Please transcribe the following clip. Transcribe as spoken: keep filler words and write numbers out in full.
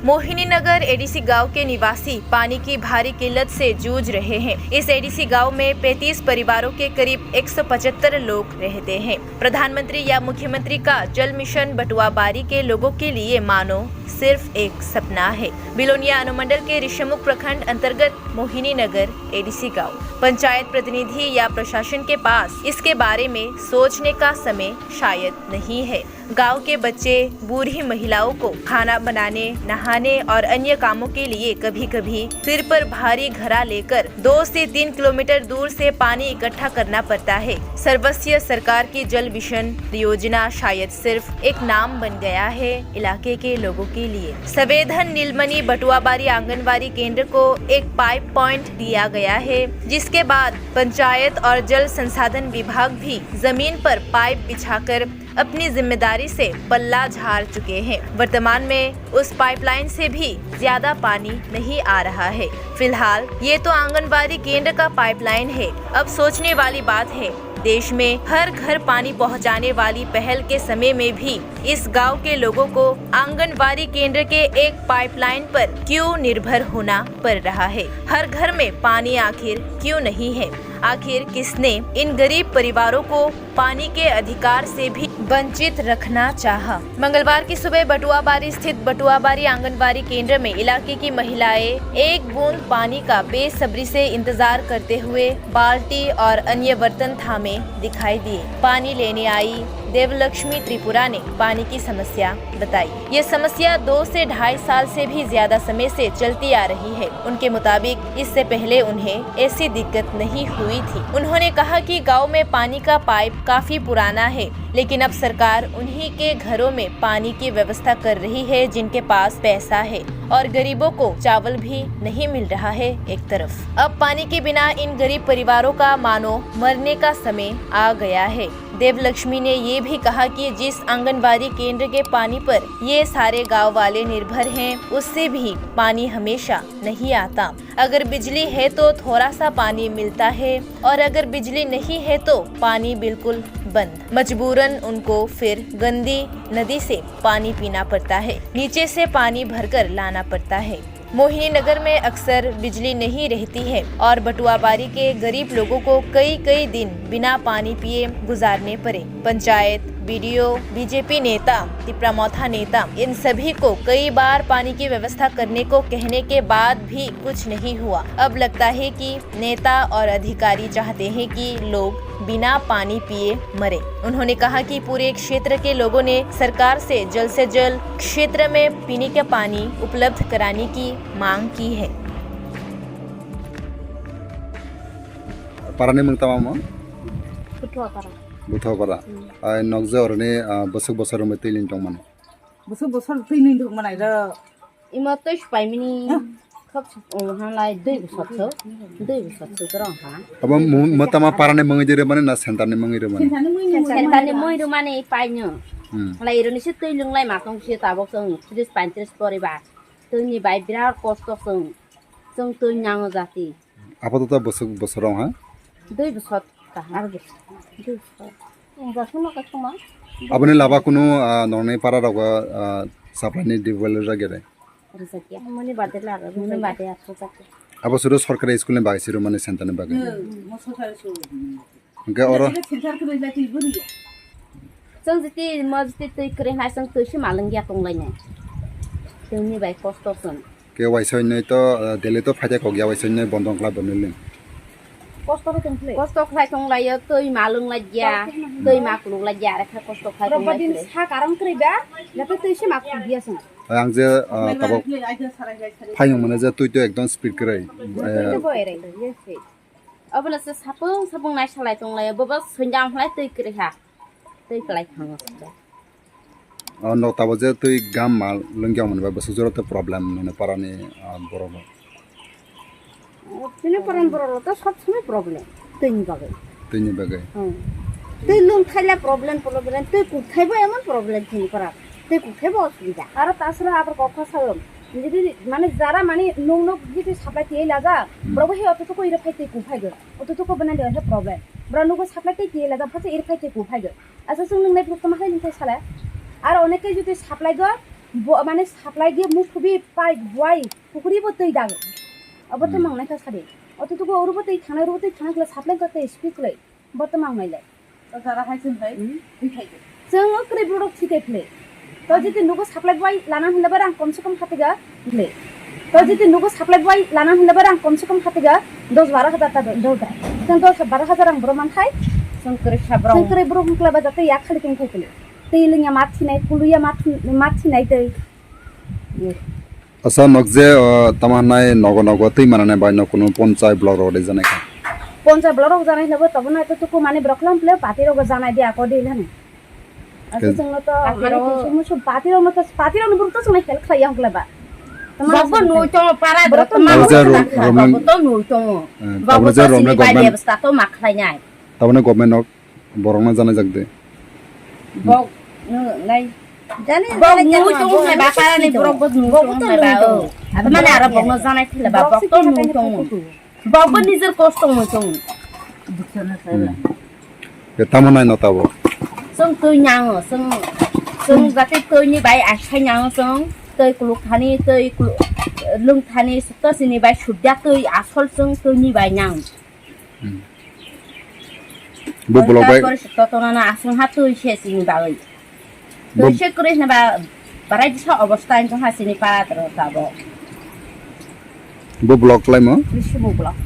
मोहिनीनगर एडीसी गांव के निवासी पानी की भारी किल्लत से जूझ रहे हैं। इस एडीसी गांव में पैंतीस परिवारों के करीब एक सौ पचहत्तर लोग रहते हैं। प्रधानमंत्री या मुख्यमंत्री का जल मिशन बटुआबारी के लोगों के लिए मानो सिर्फ एक सपना है। बिलोनिया अनुमंडल के ऋषिमुख प्रखंड अंतर्गत मोहिनीनगर एडीसी गांव, पंचायत प्रतिनिधि या प्रशासन के पास इसके बारे में सोचने का समय शायद नहीं है। गांव के बच्चे, बूढ़ी महिलाओं को खाना बनाने, नहाने और अन्य कामों के लिए कभी-कभी सिर पर भारी घड़ा लेकर दो से तीन किलोमीटर दूर से पानी इकट्ठा करना पड़ता है। सर्वस्व सरकार की जल मिशन परियोजना शायद सिर्फ एक नाम बन गया है इलाके के लोगों के लिए। सवेधन नीलमणि बटुआबारी आंगनवाड़ी केंद्र को एक पाइप पॉइंट दिया गया है, जिसके बाद पंचायत और जल संसाधन विभाग भी जमीन पर पाइप बिछाकर अपनी जिम्मेदारी से पल्ला झाड़ चुके हैं। वर्तमान में उस पाइपलाइन से भी ज्यादा पानी नहीं आ रहा है। फिलहाल ये तो आंगनबाड़ी केंद्र का पाइपलाइन है। अब सोचने वाली बात है, देश में हर घर पानी पहुंचाने वाली पहल के समय में भी इस गांव के लोगों को आंगनबाड़ी केंद्र के एक पाइपलाइन पर क्यों निर्भर होना पड़ रहा है? हर घर में पानी आखिर क्यों नहीं है? आखिर किसने इन गरीब परिवारों को पानी के अधिकार से भी वंचित रखना चाहा। मंगलवार की सुबह बटुआबारी स्थित बटुआबारी आंगनबाड़ी केंद्र में इलाके की महिलाएं एक बूंद पानी का बेसब्री से इंतजार करते हुए बाल्टी और अन्य बर्तन थामे दिखाई दिए। पानी लेने आई देवलक्ष्मी त्रिपुरा ने पानी की समस्या बताई। ये समस्या दो से ढाई साल से भी ज्यादा समय से चलती आ रही है। उनके मुताबिक, इससे पहले उन्हें ऐसी दिक्कत नहीं हुई थी। उन्होंने कहा कि गांव में पानी का पाइप काफी पुराना है, लेकिन अब सरकार उन्हीं के घरों में पानी की व्यवस्था कर रही है, जिनके पास पैसा है, और गरीबों को चावल भी नहीं मिल रहा है। एक तरफ अब पानी के बिना इन गरीब परिवारों का मानो मरने का समय आ गया है। देवलक्ष्मी ने ये भी कहा कि जिस आंगनबाड़ी केंद्र के पानी पर ये सारे गांव वाले निर्भर हैं, उससे भी पानी हमेशा नहीं आता। अगर बिजली है तो थोड़ा सा पानी मिलता है, और अगर बिजली नहीं है तो पानी बिल्कुल बंद। मजबूरन उनको फिर गंदी नदी से पानी पीना पड़ता है, नीचे से पानी भरकर लाना पड़ता है। मोहिनी नगर में अक्सर बिजली नहीं रहती है और बटुआबारी के गरीब लोगों को कई कई दिन बिना पानी पिए गुजारने पड़े। पंचायत, बीडीओ, बीजेपी नेता, तिप्रा मोथा नेता, इन सभी को कई बार पानी की व्यवस्था करने को कहने के बाद भी कुछ नहीं हुआ। अब लगता है कि नेता और अधिकारी चाहते हैं कि लोग बिना पानी पिए मरे। उन्होंने कहा कि पूरे क्षेत्र के लोगों ने सरकार से जल्द से जल्द क्षेत्र में पीने का पानी उपलब्ध कराने की मांग की है। Parani mung tama mo? Buthopara. Buthopara. Hmm. Ai nokje oroni, ah, bosok bosor romoi twi ling tong mano. Bosok bosor twi ling tong manai ro. Imo twi supai mini. Huh? Khop sup-, oh, halai dui bosor so. Dui bosor so dorong ha. Abo mu-, mo tama parani mungwi di romani na center ni mungwi romani? Center ni mungwi romani. Center ni mungwi romani pai no. Hmm. Halai ironi se twi lunglai ma tong se tabok song tris paintris poriba. Twi ni bai birat kosto song. Song twi nango jati. Apatot bosok, bosor rong ha? Dui bosor kaham. Ar bosor. Dui bosor. Bosor no kasuma. Aboni laba kunu, ah, nongnai para rogo, ah, supply ni develop jagere. Rijak ya. Muni bade laga, muni bade aso jake. Abo suru sorkari school ni bagwi suru mani center ni bagwi. Hmm, mo sorkari school. Hingke oro. Center khe rijak twi buri ya. Chwng jiti mo jiti twi kwrwi hai chwng twi se malwng ya tong lai nai. Twi ni bai kosto chwng. Ke waisa hinwi to, ah, Delhi to phaida kok ya, waisa hinwi bondo wngkha bo nini. Kosto khe tong khlai. Kosto khlai tong lai o, twi ma lwng lai ya, twi ma kuluk lai ya, are khe kosto khlai tong lai. Robba din khlai. Sa karang kwrwi ba, jate twi se ma kuluk ya song. Ang je, ah, tabok phayung mane je twi to ekdom speed kwrwi. Twi to boy rai, yes, yes. Obono se sapung sapung nai salai tong lai o, bobo swngjang khlai twi kwrwi ha. Twi kwlai thango. O nok tabok je twi gam ma lwngya mani bai bwswk jora tei problem nini parani, ah, borok rok. Chini parani borok rok to sob somoi problem. Twi ni bagwi. Twi ni bagwi. Hmm. Twi lwng thaila problem, problem, twi kuk thaibo emon problem chini para. Twi kuk thaibo osubida. Aro taswra abar kok kha salom. Jodi mane jara mane nung nok jodi supply twi laja, hmm, borok bo he oto to koi ro phai twi kuk phai go. Oto to ko bana de problem. Borok nugo supply twi twi laja phase iri phai twi kuk phai go. Asa chwng nwngnai phuru tamo hai nungthai sala. Aro onek khe jodi supply go, Bo mane supply ge mukhubi pipe buai pukuri bo twi dag. Abo to Hmm. mangnai kha sadi. Oto tugo oro bo twi thangnai, oro bo twi thangnai khle supply kha tei speed khlai. Bo to mangnai lai. To jara hai chwng hai Hmm. twi khai de. Chwng o kwrwi borok thwi khai khlai. To jiti nugo supply buai lana hinle ba rang kom se kom hatiga khlai. To jiti nugo supply buai lana hinle ba rang kom se kom hatiga dos baro hajar ta do, do da. Chwng dos baro hajar rang borok man khai. Chwng kwrwi sa borok. Chwng kwrwi borok hwn khlai ba jate yak khali tong khai khlai. Twi lwngya ma thinai, kuluya ma thin-, ma thinai twi. Asa nok je, o, tamo hwnai nogo nogo twi mananai bai no kunu ponchai block rok rwjak nai kha. Ponchai block rok janai labo tabo na to tuku mani borok lam ple party rok janai dia ko dil hani. Asa Ke- chwngno to Party mani rok. Kisu musu party rok no to, party rok no borok to chwngno help khlai yang khlai ba. Tamo Bokbo chwngno nui tongo para borok borok to tamo nui tongo. Romnai. Bokbo to nui tongo. Eh, Bokbo tabole je to romnai sini bai government. Bebostha to ma khlai nai. Tabole government nok Borok no janai jak de. Bok no nai. Jani Bok jani nui jani tong bok hai ba nui para ni tong. Borok bo nui Bok tong to hai ba nui o. Tong. Mane aro bok no janai thile ba Bok bok si to kisa nui tong. Bok bo nijor kosto nui tong. Hmm. Ke tamo nai no tabo. Song tui nyango song song jate tui ni bai asai nyango song tui kuluk thani tui kuluk lung thani sukta sini bai sudya tui asol song tui ni bai nyang. Hmm. Bo block bai Tonana aswng ha twi se sini bagwi. Bo Twi se kwrwi hwnba barai disa obostha wngkha sini para tro tabo. Bo block laimo? Bisi bo block.